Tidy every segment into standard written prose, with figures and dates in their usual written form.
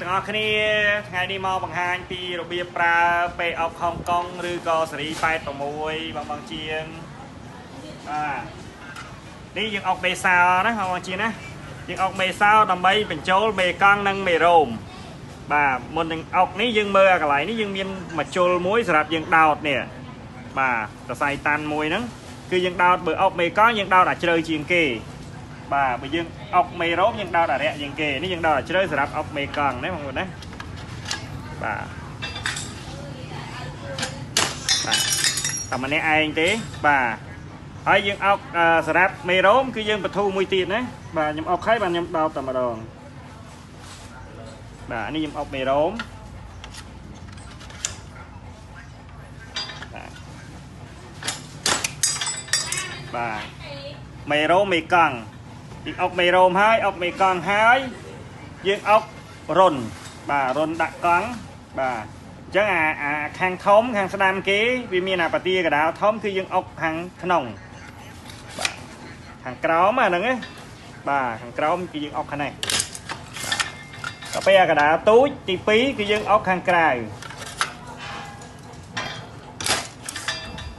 ទាំងអស់គ្នាថ្ងៃនេះមកបង្ហាញពីរបៀបប្រើពេអុកហុងកុងឬក៏សេរី86បងបងជាងបាទនេះយើងអុកមេសោណាបងបងជាងណាយើងអុកមេសោដើម្បីបញ្ចូលមេកង់និងមេរោមបាទមុននឹងអុកនេះយើងមើលអាកន្លែងនេះយើងមានមួយជុលមួយសម្រាប់យើងដោតនេះបាទសរសៃតាន់មួយហ្នឹងគឺយើងដោតបើអុកមេកង់យើងដោតអាជ្រៅជាងគេបាទបើយើងអុកមេរោមយើងដោតអារៈជាងគេនេះយើងដោតអាជ្រៅសម្រាប់អុកមេកង់ណាបងប្អូនណាបាទបាទតែម្នាក់ឯងទេបាទហើយយើងអុកសម្រាប់មេរោមគឺយើងបធូរមួយទៀតណាបាទខ្ញុំអុកហើយបាទខ្ញុំដោតតែម្ដងបាទនេះខ្ញុំអុកមេរោមបាទមេរោមមេកង់យើងអុកមេរោមហើយអុកមេកង់ហើយយើងអុករុនបាទរុនដាក់កង់បាទអញ្ចឹងអាខាងធំខាងស្ដាំគេវាមានអាប៉ាទាកដាលធំគឺយើងអុកខាងក្នុងបាទខាងក្រោមអាហ្នឹងណាបាទខាងក្រោមគឺយើងអុកខាងនេះបាទដល់ពេលអាកដាលទូចទី2គឺយើងអុកខាងក្រៅ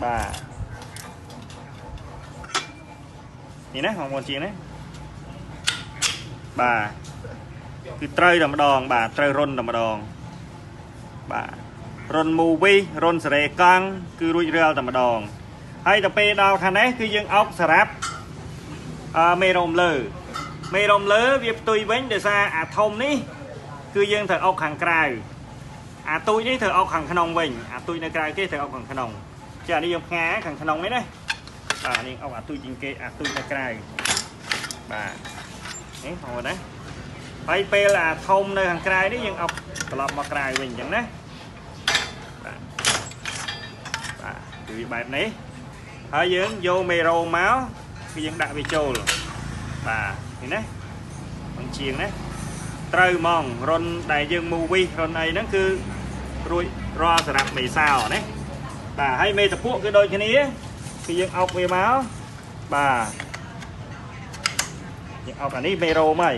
បាទនេះណាបងប្អូនជាងណាបាទគឺត្រូវតែម្ដងបាទត្រូវរុនតែម្ដងបាទរុនមូវីរុនសេរីកង់គឺរួចរាល់តែម្ដងហើយទៅពេលដល់ខាងនេះគឺយើងអុកសម្រាប់មេរោមលើមេរោមលើវាផ្ទុយវិញដោយសារអាធំនេះគឺយើងត្រូវអុកខាងក្រៅអាទូចនេះត្រូវអុកខាងក្នុងវិញអាទូចនៅក្រៅគេត្រូវអុកខាងក្នុងចាអានេះយើងផ្ងាខាងក្នុងនេះណាបាទនេះអុកអាទូចជាងគេអាទូចនៅក្រៅបាទនេះបងប្អូនណាហើយពេលអាធំនៅខាងក្រៅនេះយើងអុកត្រឡប់មកក្រៅវិញអញ្ចឹងណាបាទបាទគឺវាបែបនេះហើយយើងយកមេរោមកគឺយើងដាក់វាចូលបាទនេះណាបងជាងណាត្រូវហ្មងរុនដែលយើងមូវីរុនអីហ្នឹងគឺរួចរាល់សម្រាប់មេសោណាបាទហើយមេតពក់គឺដូចគ្នាគឺយើងអុកវាមកបាទយើងអុកអានេះមេរោមហើយ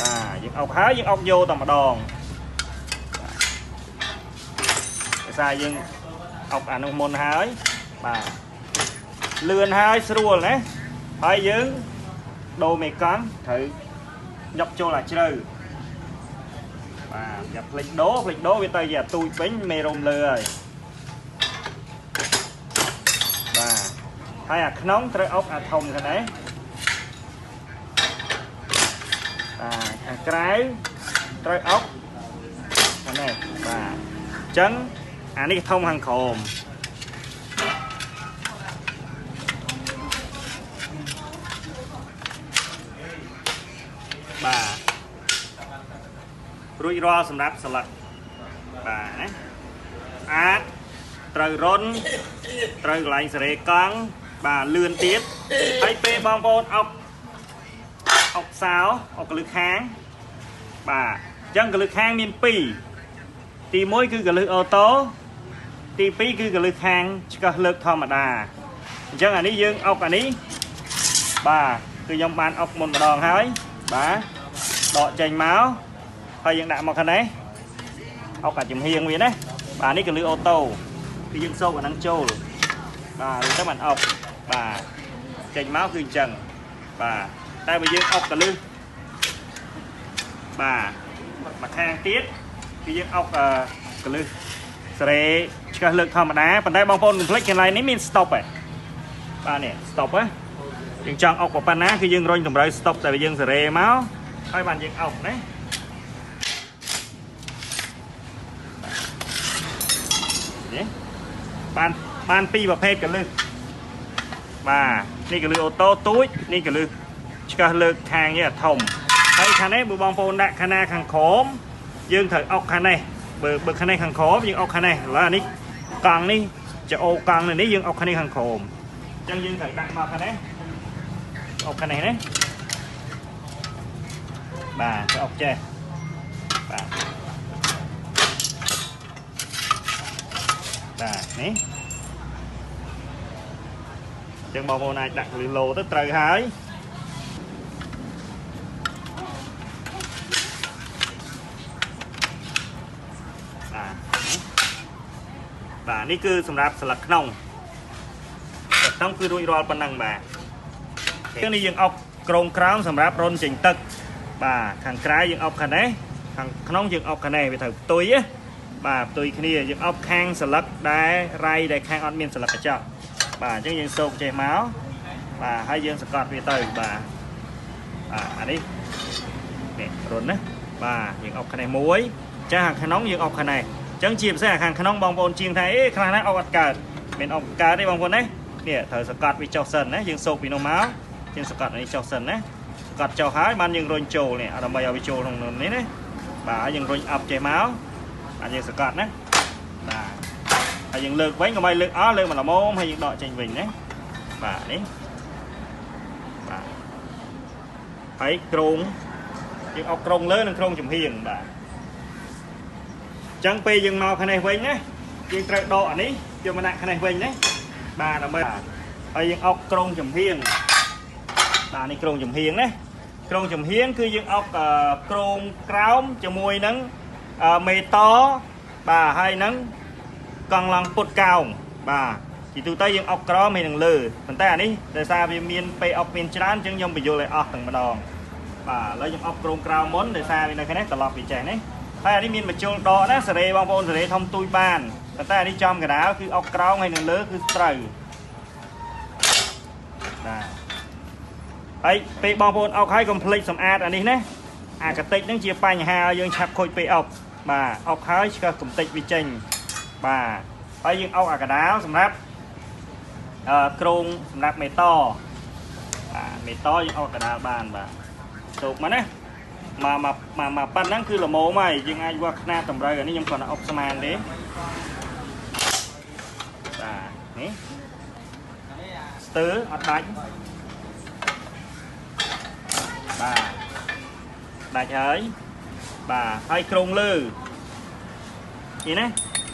បាទយើងអុកហើយយើងអុកយកតែម្ដងបាទដោយសារយើងអុកអានោះមុនហើយបាទលឿនហើយស្រួលណាហើយយើងដូរមេកង់ត្រូវញាប់ចូលអាជ្រៅបាទយ៉ាផ្លេចដូរវាទៅជាអាទូចវិញមេរោមលើហើយបាទហើយអាក្នុងត្រូវអុកអាធំខាងនេះបាទខាងក្រៅត្រូវអុកខាងនេះបាទអញ្ចឹងអានេះធំខាងក្រោមបាទរួចរាល់សម្រាប់ស្លឹកបាទណាអាចត្រូវរុនត្រូវកន្លែងសេរីកង់បាទលឿនទៀតហើយពេលបងប្អូនអុកសោអុកកលឹះខាងបាទអញ្ចឹងកលឹះខាងមាន2ទី1គឺកលឹះអូតូទី2គឺកលឹះខាងឆ្កឹះលើកធម្មតាអញ្ចឹងអានេះយើងអុកអានេះបាទគឺខ្ញុំបានអុកមុនម្ដងហើយបាទដកចេញមកហើយយើងដាក់មកខាងនេះអុកអាចំហៀងវាណាបាទនេះកលឹះអូតូគឺយើងសោកអាហ្នឹងចូលបាទឬទៅបានអុកបាទចេញមកគឺអញ្ចឹងបាទតែបើយើងអុកកលឹះបាទមួយខាងទៀតគឺយើងអុកកលឹះសេរីឆ្កឹះលើកធម្មតាប៉ុន្តែបងប្អូនកុំភ្លេចកន្លែងនេះមាន stop ហ៎បាទនេះ stop ហ៎យើងចង់អុកប៉ុណ្ណាគឺយើងរុញតម្រូវ stop តែយើងសេរីមកហើយបានយើងអុកណានេះបានពីរប្រភេទកលឹះបាទនេះកលឹះអូតូទូចនេះកលឹះឆ្កឹះលើកខាងនេះអាធំហើយខាងនេះបើបងប្អូនដាក់ខាងណាខាងក្រោមយើងត្រូវអុកខាងនេះបើខាងនេះខាងក្រោមយើងអុកខាងនេះឥឡូវអានេះកង់នេះจะអូកង់នេះយើងអុកខាងនេះខាងក្រោមអញ្ចឹងយើងត្រូវដាក់មកខាងនេះអុកខាងនេះណាបាទទៅអុកចេះបាទបាទនេះអញ្ចឹងបងប្អូនអាចដាក់លឺឡូទៅត្រូវហើយ បាទនេះគឺសម្រាប់ស្លឹកក្នុងស្លឹកក្នុងគឺរួចរាល់ប៉ុណ្ណឹងបាទអញ្ចឹងនេះយើងអុកក្រងក្រោមសម្រាប់រុនចេញទឹកបាទខាងក្រៅយើងអុកខាងនេះខាងក្នុងយើងអុកខាងនេះវាត្រូវផ្ទុយណាបាទផ្ទុយគ្នាយើងអុកខាងស្លឹកដែលរៃដែលខាងអត់មានស្លឹកកញ្ចក់បាទអញ្ចឹងយើងសូកចេះមកបាទហើយយើងសង្កត់វាទៅបាទបាទអានេះនេះរុនណាបាទយើងអុកខាងនេះមួយចាស់ខាងក្នុងយើងអុកខាងនេះអញ្ចឹងជាពិសេសខាងក្នុងបងប្អូនជាងថាអេខ្លះណាអុកអត់កើតមិនអុកកើតទេបងប្អូនណានេះត្រូវសង្កត់វាចុះសិនណាយើងសូកពីនោះមកយើងសង្កត់នេះចុះសិនណាសង្កត់ចុះហើយបានយើងរុញចូលនេះដើម្បីឲ្យវាចូលក្នុងនេះណាបាទយើងរុញអប់ចេះមកបាទយើងសង្កត់ណាបាទហើយយើងលើកវិញកុំឲ្យលើកអស់លើកមកល្មមហើយយើងដកចេញវិញណាបាទនេះបាទហើយក្រងយើងអុកក្រងលើនិងក្រងចំហៀងបាទអញ្ចឹងពេលយើងមកខាងនេះវិញណាយើងត្រូវដកអានេះយកមកដាក់ខាងនេះវិញណាបាទដើម្បីហើយយើងអុកក្រងចំហៀងបាទនេះក្រងចំហៀងណាក្រងចំហៀងគឺយើងអុកក្រងក្រោមជាមួយនឹងមេតបាទហើយនឹងកង់ឡង់ពុតកោងបាទជាទូទៅយើងអុកក្រោមហើយនឹងលើប៉ុន្តែអានេះដោយសារវាមានពេលអុកមានច្រើនអញ្ចឹងខ្ញុំបញ្យល់ឲ្យអស់ទាំងម្ដងបាទឥឡូវយើងអុកក្រងក្រោមមុនដោយសារវានៅខាងនេះត្រឡប់វាចេះនេះហើយអានេះមានបញ្ជុលដកណាសេរីបងប្អូនសេរីធំទូចបានប៉ុន្តែអានេះចំកណ្ដាលគឺអុកក្រោមហើយនឹងលើគឺត្រូវបាទហើយពេលបងប្អូនអុកហើយកុំភ្លេចសម្អាតអានេះណាអាកតិចហ្នឹងជាបញ្ហាឲ្យយើងឆាប់ខូចពេលអុកបាទអុកហើយឆ្កឹះកំតិចវាចេញបាទហើយយើងអុកអាកដាលសម្រាប់ក្រងសម្រាប់មេតបាទមេតយើងអុកកដាលបានបាទសូកមកណាមកមកមកប៉ាត់ហ្នឹងគឺល្មមហើយយើងអាចវាស់ខ្នាតតម្រូវអានេះខ្ញុំគ្រាន់តែអុកស្មានទេបាទនេះស្ទើអត់ដាច់បាទដាច់ហើយបាទហើយក្រងលើនេះណា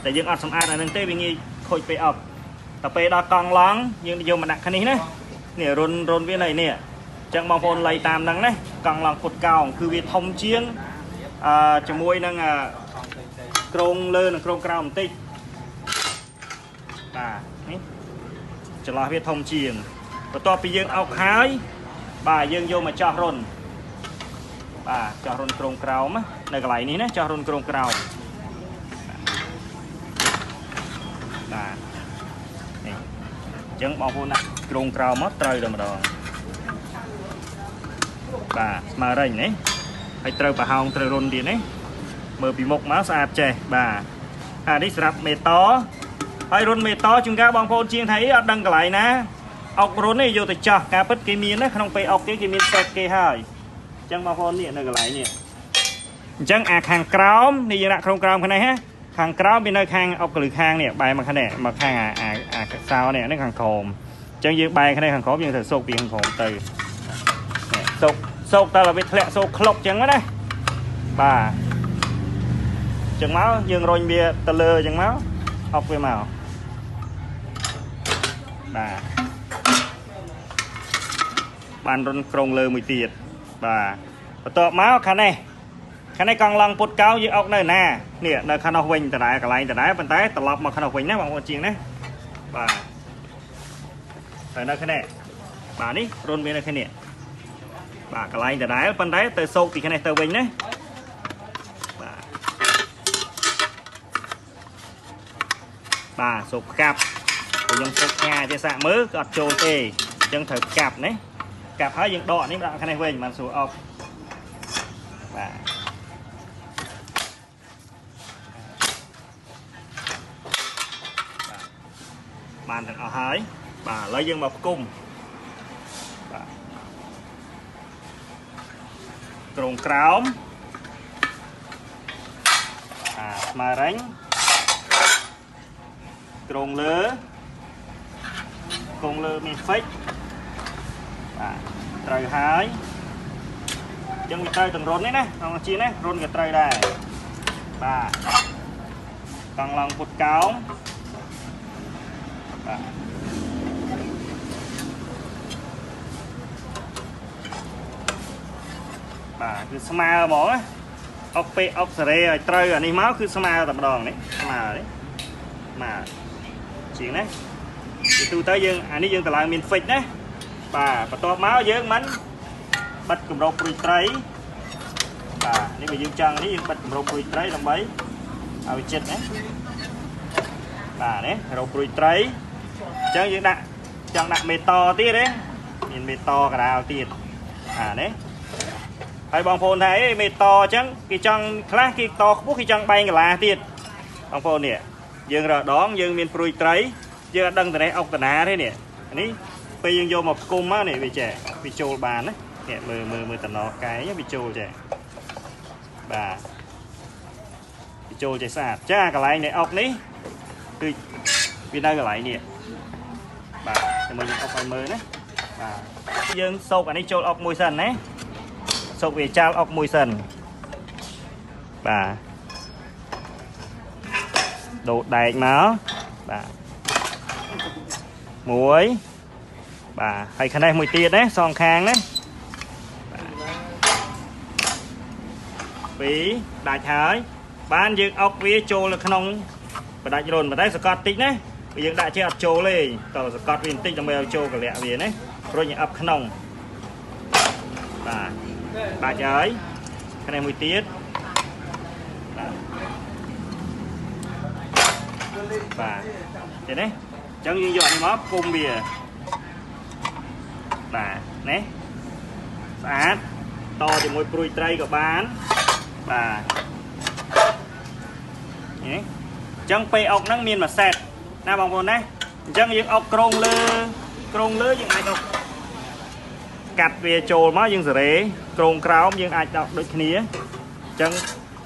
តែយើងអត់សម្អាតអានឹងទេវាងាយខូចពេលអុកតែពេលដល់កង់ឡង់យើងយកមកដាក់ខាងនេះណានេះរុនវានៅនេះអញ្ចឹងបងប្អូនលៃតាមហ្នឹងណាកង់ឡង់ពុតកោងគឺវាធំជាងជាមួយនឹងក្រងលើនិងក្រងក្រោមបន្តិចបាទនេះចន្លោះវាធំជាងបន្ទាប់ពីយើងអុកហើយបាទយើងយកមកចោះរុនបាទចោះរុនក្រងក្រោមនៅកន្លែងនេះណាចោះរុនក្រងក្រោមបាទនេះអញ្ចឹងបងប្អូនដាក់ក្រងក្រោមមកត្រូវតែម្ដងបាទស្មើរែងនេះហើយត្រូវប្រហោងត្រូវរុនទៀតនេះមើលពីមុខមកស្អាតចេះបាទអានេះសម្រាប់មេតហើយរុនមេតជួនកាលបងប្អូនជាងថាអីអត់ដឹងកន្លែងណាអុករុននេះយកទៅចោះការពិតគេមានណាក្នុងពេលអុកគេមានសេតគេហើយអញ្ចឹងបងប្អូននេះនៅកន្លែងនេះអញ្ចឹងអាខាងក្រោមនេះយើងដាក់ក្នុងក្រោមខាងនេះហ៎ខាងក្រោមវានៅខាងអុកកលឺខាងនេះបែរមកខាងនេះមកខាងអាសោនេះខាងក្រោមអញ្ចឹងយើងបែរខាងនេះខាងក្រោមយើងត្រូវសូកពីខាងក្រោមទៅនេះសូកតើវាធ្លាក់សូកក្លុកអញ្ចឹងណាបាទអញ្ចឹងមកយើងរុញវាទៅលើអញ្ចឹងមកអុកវាមកបាទបានរុនក្រងលើមួយទៀតបាទបន្ទាប់មកខាងនេះកង់ឡង់ពុតកោយើងអុកនៅណានេះនៅខាងនោះវិញដដែលកន្លែងដដែលប៉ុន្តែត្រឡប់មកខាងនោះវិញណាបងប្អូនជាងណាបាទទៅនៅខាងនេះបាទនេះរុនវានៅខាងនេះបាទកន្លែងដដែលប៉ុន្តែទៅសូកពីខាងនេះទៅវិញណាបាទបាទសូកផ្កាប់ខ្ញុំសូកផ្ងាចេះសាកមើលក៏អត់ចូលទេអញ្ចឹងត្រូវផ្កាប់ណាកាប់ហើយយើងដកនេះដាក់ខាងនេះវិញបានស្រួលអុកបាទបានទាំងអស់ហើយបាទឥឡូវយើងមកផ្គុំបាទក្រងក្រោមអាស្មើរែងក្រងលើក្រងលើមានហ្វិចបាទត្រូវហើយអញ្ចឹងវាត្រូវទាំងរុននេះណាក្នុងជាណារុនក៏ត្រូវដែរបាទកង់ឡង់ពុតកោងបាទបាទគឺស្មើហ្មងណាអុកពេអុកសេរីឲ្យត្រូវអានេះមកគឺស្មើតែម្ដងនេះស្មើនេះស្មើ ជាងណាពីទូទៅយើងអានេះយើងតម្លើងមាន fix ណាបាទបន្ទាប់មកយើងមិនបិទគម្របព្រួយត្រីបាទនេះបើយើងចង់នេះយើងបិទគម្របព្រួយត្រីដើម្បីឲ្យចិត្តណាបាទនេះរកព្រួយត្រីអញ្ចឹងយើងដាក់ចង់ដាក់មេតទៀតទេមានមេតកដាលទៀតអានេះហើយបងប្អូនថាអេមេតអញ្ចឹងគេចង់ខ្លះគេតខ្ពស់គេចង់បែងកាឡាទៀតបងប្អូននេះយើងរដងយើងមានព្រួយត្រីយើងអត់ដឹងតនេះអុកតាណាទេនេះនេះពេលយើងយកមកផ្គុំមកនេះវាចេះវាចូលបានណានេះមើលមើលមើលតំណកែងវាចូលចេះបាទវាចូលចេះស្អាតចាកន្លែងនៃអុកនេះគឺវានៅកន្លែងនេះបាទតែមើលយើងអុកឲ្យមើលណាបាទយើងសោកអានេះចូលអុកមួយសិនណាសោកវាចាល់អុកមួយសិនបាទដូរដែកមកបាទមួយបាទហើយខាងនេះមួយទៀតណាសងខាងណាបាទពីរដាច់ហើយបានយើងអុកវាចូលនៅក្នុងបដាច់រុនប៉ុន្តែសកត់តិចណាបើយើងដាក់ចេះអត់ចូលទេតើសកត់វាបន្តិចដើម្បីឲ្យចូលកលៈវាណារុញឲ្យអឹបក្នុងបាទដាច់ហើយខាងនេះមួយទៀតបាទបាទទេណាអញ្ចឹងយើងយកអានេះមកគុំវាបាទនេះស្អាតតជាមួយព្រួយត្រីក៏បានបាទនេះអញ្ចឹងពេលអុកហ្នឹងមានមួយសេតណាបងប្អូនណាអញ្ចឹងយើងអុកក្រងលើក្រងលើយើងអាចអុកកាត់វាចូលមកយើងសេរីក្រងក្រោមយើងអាចដកដូចគ្នាអញ្ចឹង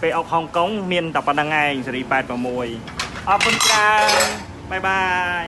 ពេលអុកហុងកុងមានតែប៉ុណ្្នឹងឯងសេរី86អរគុណច្រើនបាយបាយ។